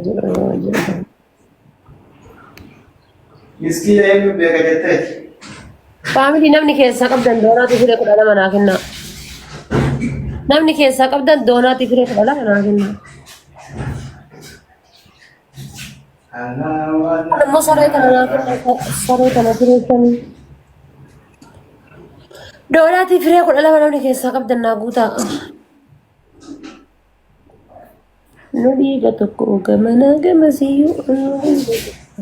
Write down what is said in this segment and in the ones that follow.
jedhu yoo jedhu. Miskiina eenyu beeka jetteeti. Faamilii namni keessaa qabdan doonaati firee 12 naa kennaa. Namni keessaa qabdan doonaati firee 12 naa kennaa. Kun immoo saree kana naa kennaa. Saree kana firee shanii. Doonaatii firee 12 namni keessaa qabdan naa guutaa. Nu dhiiga tokko gamanaa gamasiyyuu.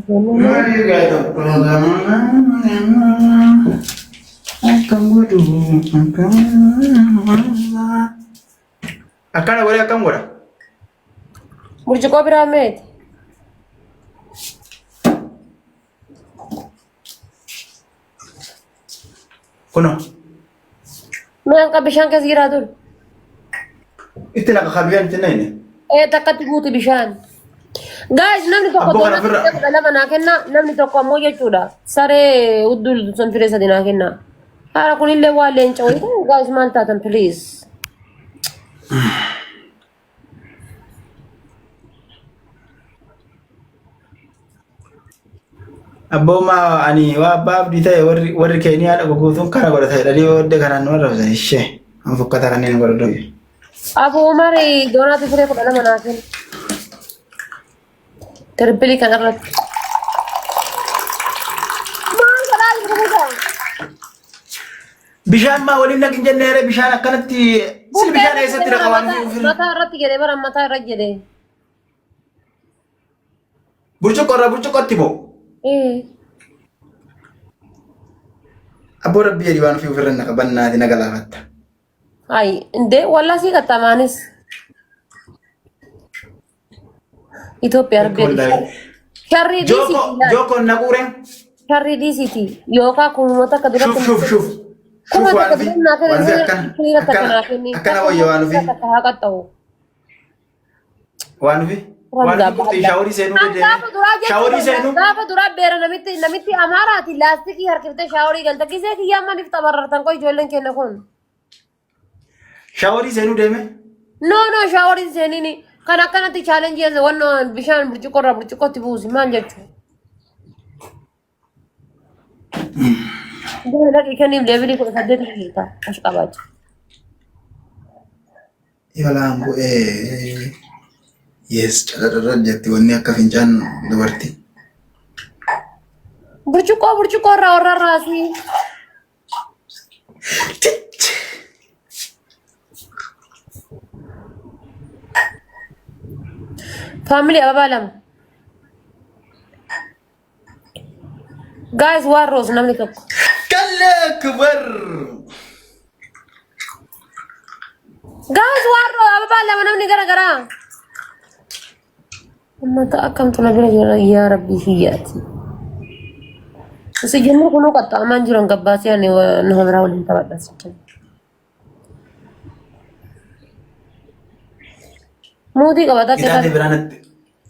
Nu dhiiga tokko gamanaa. Dhiiga tokko gamanaa akkam godhu akkam akkana godhee akkam godha. Burcuqqoo biraa meeti? Kunoo. Mee hanqa bishaan keessa jiraa ture. Itti naqa kan bishaan itti naqne. Ee takkatti guuti bishaan. Guys, namni tokko Abboo kana doonaa ofirra. firee 12 naa kenna, namni tokko ammoo jechuudha saree hudduu san firee 3 naa kenna. Haala kunillee waan leenca wayii ta'e. Guys, maal taatan, please? Abboo maa ani waa abbaa abdii ta'e warri warri Keeniyaa dhaqu guutuun kana godhata jedhanii booddee kanaan nu arrabsan ishee an fokkataa kanneen godhatu. Abu Umar doonaati firee 12 naa kenna. Tirbilii kanarratti. Maal godhaa jirtu mucaa? Bishaan maa waliin naqin jennee yeroo bishaan akkanatti sil bishaan eessatti naqa waan ofii ofirra. Mataa irratti jedhee bara mataa irra jedhee. Burcuqqoo irraa burcuqqootti moo? Ee. Abboo rabbii jedhi waan ofii ofirra naqa bannaati na galaafatta. Ay, indee wallaa sii qaxxamaanis. Itoophiyaa rabbi Wallaahi. Sharrii Jooko dhiisiiti. jooko naquure. Sharrii dhiisiiti. Yookaan kumuma takka duratti. Shuf shuf shuf. Kuma Shuf waan takka ofii duratti naa waan ofii kenni. akkana Hiriira takka akkana naa kenni. akkana wayya waan ofii Takka haa qaxxa'u. waan ofii waan ofii qurxii shaaworii seenuu Gaafa deemee duraa shaaworii jechuudha. seenuu Gaafa duraa beera namitti Amaaraati laastikii harkiftee shaaworii galta. Gisee kiyyaa maaliif xabarartan koo ijoolleen keenya kun? Shaaworii seenuu deeme. No, no, shaaworiin seenini. Kan akkanatti chaalenjii wanna bishaan burcuqqoo irraa burcuqqootti buusi maal jechuudha? Gama dhaqii kenniif leevilii 18 jirta as qabaacha. Yolaan bu'ee. Yes, calalala jetti wanni akka fincaan dubartii. Burcuqqoo burcuqqoo irraa warra raasii. Faamilii ababaa lama. Guys, waan roos namni tokko. Kalle akbar. Guys, waan roos ababaa lama namni gara garaa. Uummata akkamtu na bira jira yaa rabbii kiyyaati. Si jennu kunuu qaxxaamaan jiran gabbaasee ani nama biraa waliin taphadha si jennu. Muudii qabata akka Qixaatii isaati biraan itti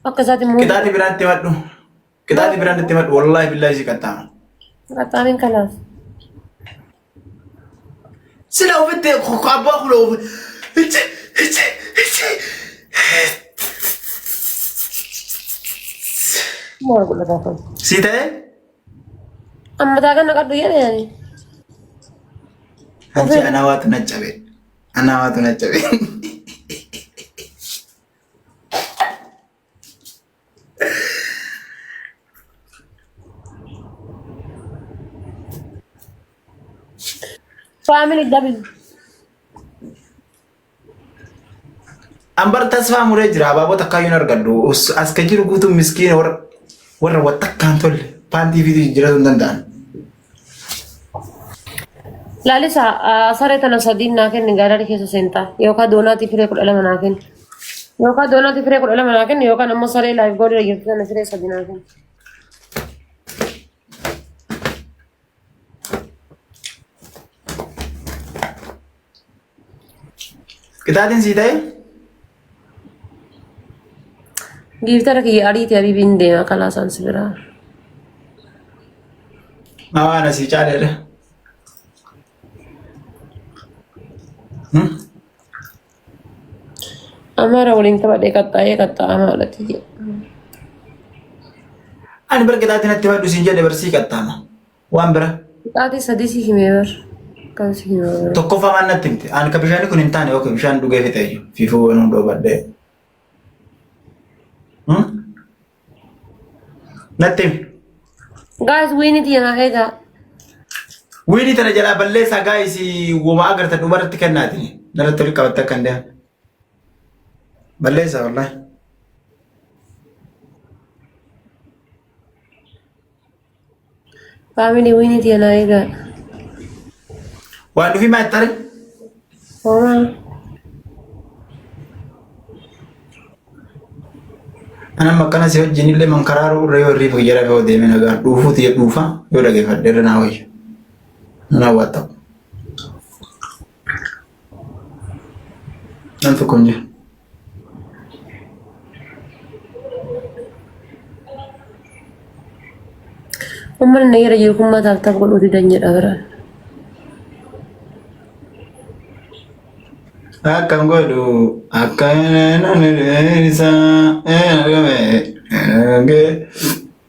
akka isaati muudii qixaatii biraan itti madhu. Qixaatii biraan itti madhu wallaahi billaahi si qaxxaama. Qaxxaamiin kanaaf. Sila ofitti abbaa kun ofi. Ichi ichi ichi. Maal godhata kun? Si ta'e? Amma taa kana qadhu jedhe ani. Anchi anaa waatu na cabe. Anaa waatu na cabe. Family double. Ambar tasfaa muree jira abaaboo takkaa hin argadhu. As ka jiru guutuun miskiina warra warra wa takkaan tolle paantii fi jijjiiratu hin danda'an. Laalisa saree tana sadiin naa kenni gaalarii keessa seentaa yookaan doonaatii firee 12 naa kenni. Yookaan doonaatii firee 12 naa kenni yookaan ammoo saree laayif goolii jirtu tana firee 3 naa kenni. Qixaatiin sii ta'e? Giiftara kiyya ariitii abiibiin deema kalaasaan si biraa. Maa waan asii caaleedha. Amaara waliin taphadhee qaxxaa'ee qaxxaa'amaadha tiyya. Ani bar qixaatiin natti himadhu siin jedhe barsii qaxxaama. Waan bira. Qixaatii sadii si himee bar. Kan si himee bar. Tokkoffaa maal natti himte? Ani ka bishaanii kun hin taane okay bishaan dhugee fixe iyyuu. Fiifuu waan dhoobadhee. Natti himi. Guys, wiinii tiyya naa eegaa. Wiinii tana jalaa balleessaa guys woma agartan dhumarratti kennaati. Narratti walitti qabatte akka hin deemne. Balleessaa wallahi. Family wiinii tiyya naa eegaa. Waan dhufii maa ittare? Homaa. Ani amma akkana si wajjin illee mankaraaruu irra yoo hirriiba kiyya rafee yoo deeme nagaan dhuufuuti yoo dhuufa yoo dhageeffadhe irra naa wayya. Nan hawwatta. Nam tokko hin jiru. Uummanni na jala jiru kun mataa tap godhuu didan jedha biraan. Akkam godhu akka isaa argame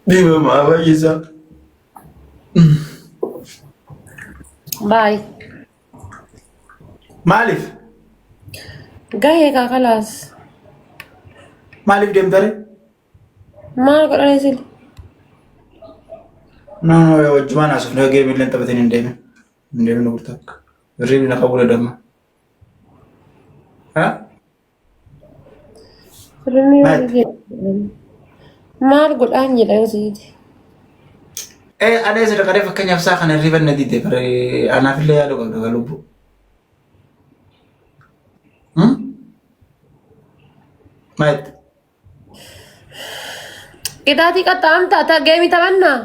dhiibamaa fayyisa. Baay. Maaliif? Gahee kaa kalaas. Maaliif deemtare? Maal godhanii sili? No, no, wajjumaan haasofne geemii illee taphatiin hin deemin. Hin deemin gurta akka. Hirribni na qabuu dadhabma. Ha? Hirribni Maal? Maal godhaan jedha yoo siiti. Ee, ani eessa dhaqaree fakkeenyaaf isaa kana hirriba na dide bare anaaf illee yaaduu qabda gaa lubbuu. Maal? Qixaatii qaxxaamtaa ta'a geemii taphannaa.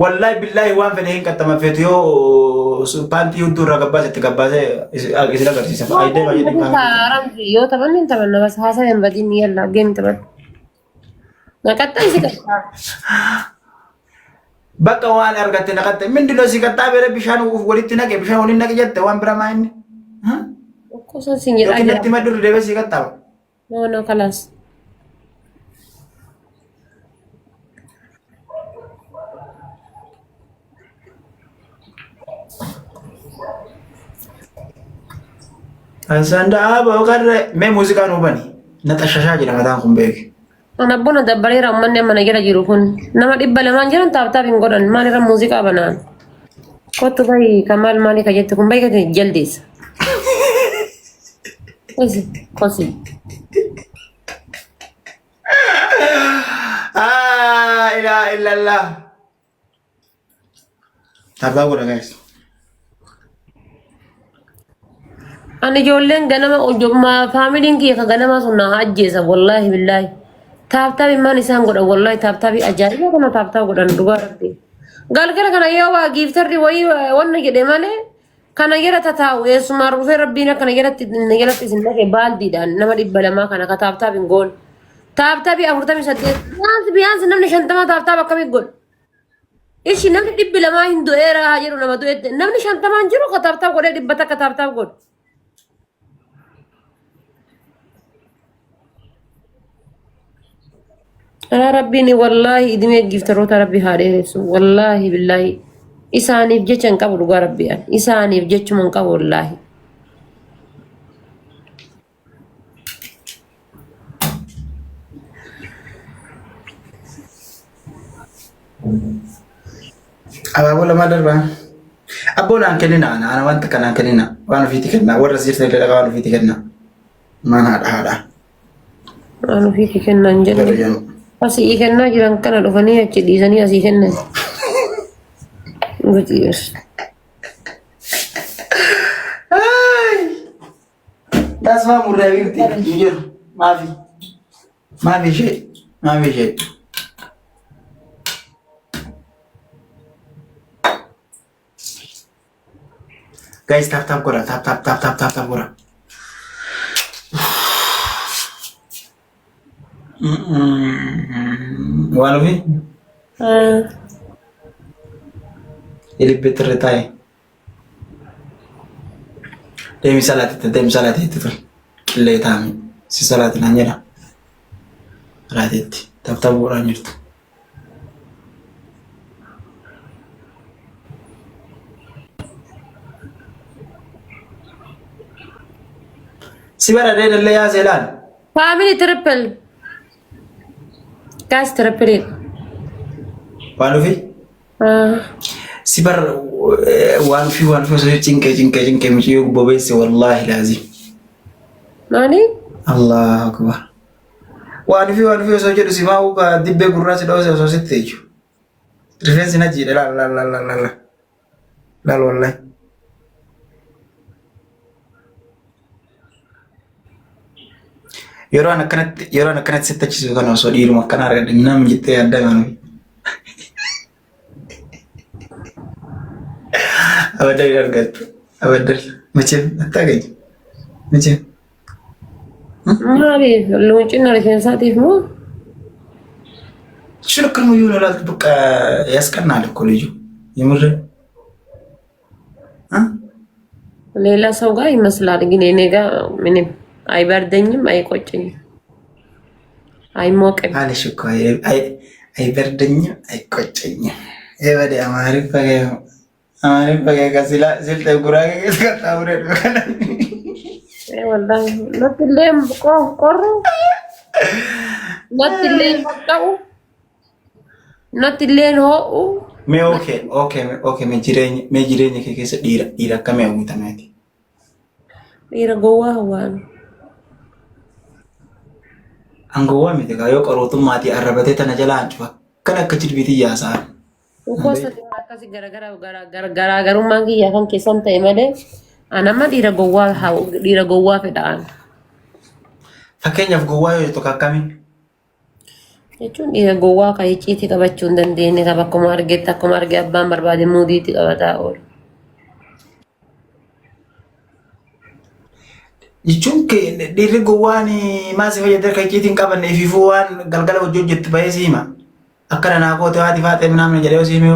Wallahi billahi waan fedhe hin qaxxama feetu yoo paantii hudduu irraa gabbaase itti gabbaasee isin agarsiisa. Faayidaa baay'ee dhibbaa. Ramzi yoo taphanne hin taphanna bas haasaa hin badin yalla geemii taphadhu. Na qaxxaa si qaxxaa. Bakka waan argatte naqatte mindinoo si qaxxaa bere bishaan walitti naqe bishaan waliin naqe jette waan bira maa inni. Kuusan siin jedhaa Yookiin jira. natti maddu deebee si qaxxaaba. No no kalaas. Sandaa bookarre mee muuziqaa nuu bani. Na xashashaa jira mataan kun beeki. Ana buna dabbareera uummanni amma na jala jiru kun nama 200 jiran taap taap hin godhan maalirra muuziqaa banaan. Kottu bahi kamaal maalii ka jettu kun bahi gadi jaldeessa. Kosi kosi. Ah, ilaa illallah. Tabbaa godha guys. Ani ijoolleen ganama faamiliin kiyya ka ganama sun na ajjeesa wallaahi billaahi. Taaptaabii maan isaan godhan wallaahi taaptaabii ajaa'iba kana taaptaab godhan dhugaa rabbi. Galgala kana yoo waa giiftarri wayii wanna jedhe malee kana jala tataa'u eessumaan rufee rabbiin akkana jalatti na jalatti isin naqe baaldiidhaan nama 200 kana ka taaptaab hin goone. Taaptaabii 48 biyaansi biyaansi namni 50 taaptaab akkamii godhu. Ishi namni 200 hin du'eera haa jedhu nama du'etti. Namni 50n jiru ka taaptaap godhee 100 taaptaap godhu. Alaa rabbiin wallaahi idimee giftaroota rabbi haa dheeressu wallaahi billaahi isaaniif jecha hin qabu dhugaa rabbi ani isaaniif jechuma hin qabu wallaahi. Abaaboo lamaa darbaa. Abboo naan kennina ana ana wanta kanaan kennina waan ofiitti kennaa warra siirta illee dhagaa waan ofiitti kennaa. Maan haadha haadha. Waan ofiitti kennan Warra jedhu. jedhu. Asii kennaa jiran kana dhufanii achi dhiisanii asii kennan. Gujiir. Tasfaa murree biifti hin jiru. Maafi. Maafi ishee. Maafi ishee. Guys, tap tap godha. Tap tap tap tap tap tap godha. Waan ofii ilibbeetti irra taa'e. Deemi salaatitti deemi salaatitti tol. Qillee taa'ame. Si salaati naan jedha. Salaateetti tap tap godhaa jirtu. Si bara dheedallee yaasee laal. Family triple. Guys, triple. Waan ofii. Si bar waan ofii waan ofii osoo cinqee cinqee cinqee mucayyoo bobeesse wallaahi laazim. Maali? Allahu akbar. Waan ofii waan ofii osoo jedhu si maa'uu ka dibbee gurraa si dhoose osoo sitti jechu. Rifeensi na jiidhe laal laal laal laal laal. Laal wallaahi. Yeroo an akkanatti sitti achisu kana osoo dhiiruma akkana argadhe nam jettee yaaddaa waan ofii. Abadan hin argattu. Abadan. Macheem attaagaji. Macheem. Maaliif? Luuncina rifeensaatiif moo? እሱን እኮ ነው የሆነ ላልክ በቃ ያስቀናል እኮ ልጁ የምር እ ሌላ ሰው ጋር ይመስላል፣ ግን እኔ ጋር ምንም አይበርደኝም፣ አይቆጨኝም፣ አይሞቅም። አለሽ እኮ አይበርደኝም አይቆጨኝም። ይበደ አማሪፍ አማሪፍ ከሲላ ሲልጠ ጉራጌ ከጣውረ Wallahi natti illee qorru, natti illee ho'u, natti illee ho'u. Mee okay okay okay, mee jireenya kee keessa dhiira akkamii hawwitameeti? Dhiira gowwaa hawwaan. Angowwaa miti kaa yoo qarootummaatii arrabatee tana jala hancufa kan akka jilbiitii yaasaa. Gosa akkasii garaagarummaan kiyyaa kan keessan ta'e malee an amma dhiira gowwaa fedhaan. Fakkeenyaaf gowwaa yoo jettu akkamii? Jechuun dhiira gowwaa kan icciitii qabachuu hin dandeenye, kan akkuma argetti akkuma arge abbaan barbaade muudiitti qabataa oolu. Jechuun dhiirri gowwaan maal si fayyada kan icciitii hin qabanne ifiifuu waan galgala hojii hojjettu bahee si hima. Akkana naa goote haati faaxee minaamin jedhee si hime.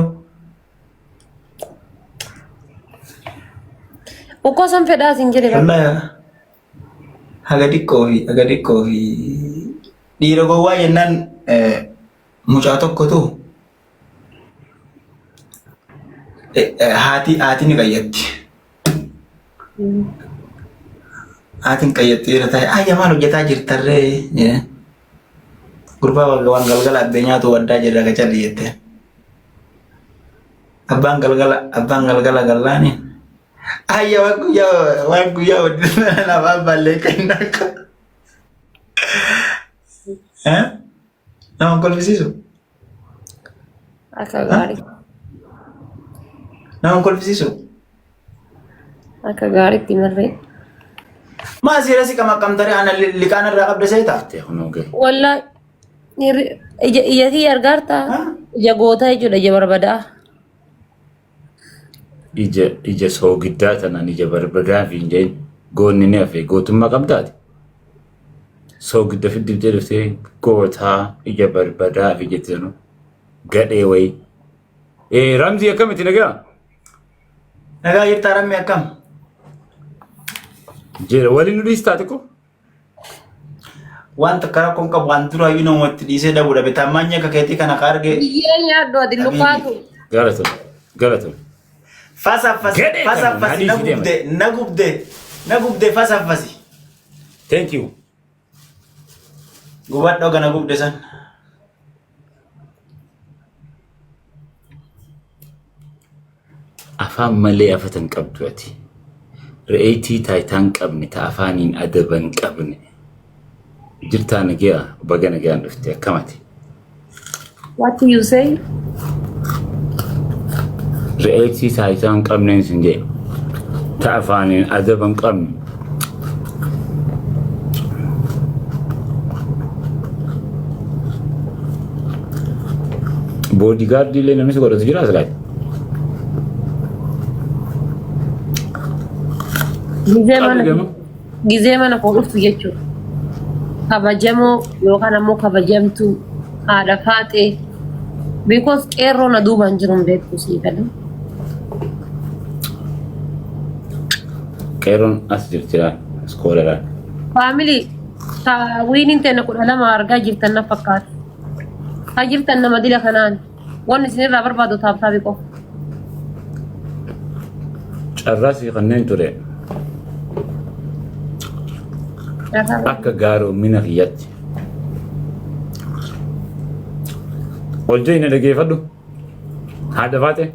Ukkoo san fedhaa siin jedhe. Wallahi haga xiqqoo fi dhiira gowwaa jennaan mucaa tokkotu haati ni qayyatti. Haatiin qayyatti dhiira ta'e ayya maal hojjetaa jirtarree jedheen. Gurbaa waan galgala abbee nyaatu waddaa jirra qacalli jetteen. Abbaan galgala gallaani. Ayya waan guyyaa hojjetan afaan ballee kenna akka. Nama kolfisiisu. Akka gaarii. Nama kolfisiisu. Akka gaariitti marree. Maa seera si qamaqqamtare ana liqaan irraa qabda seeta? Wallaahi ija kiyya argaartaa ija gootaa jechuudha, ija barbadaa. Ija soogiddaa tanaan ija barbadaa fi hin jedhin goonni ni hafe gootummaa qabdaati. Soogidda fiddibdee dhuftee gootaa ija barbadaa fi jette sanu gadhee wayii. Ramzii, akkamitti nagaa? Nagaa jirtaa Rammi, akkam? Jira, waliin nu dhiistaa xiqqoo? Waan takka rakkoon qabu, waan duraayyuu namatti dhiisee dhabuu dhabe. Taammaanyi akka keetii kana ka arge. Biyyee nyaadhu ati lukaatu. Galatoo galatoo. Fasaffasi Gadhee kana fasaffasi na naa dhiisii. Gubde na gubde na gubde fasaffasi. Thank you. Gubadhoo kana gubde san. Afaan malee afatan qabdu ati. Re'eetii taayitaa hin qabne ta afaaniin adaba hin qabne. Jirtaa nagaa, baga nagaan dhufte, akkamati? What you say? Re'eetii taayitaa hin qabneen sin jedhe. Ta afaaniin adaba hin qabne. Bodyguardii illee namni si godhatu jira asilaati. Gizee mana Qabu. Gizee mana koo dhuftu jechuudha. Kabajamoo yookaan ammoo kabajamtuu haadha faaxee. Because qeerroo na duubaan jiru hin beektu sii galee. Qeerroon as jirti laal iskoolaraan. Family, wiiniin teenya 12 argaa jirtan na fakkaata. Haa jirtan nama dila kanaan. Wanni isinirraa barbaadu tap tapii qofa. Carraa si kanneen ture. Akka gaaroommina kiyyatti. Ol jedhi na dhageeffadhu. Haadha faate.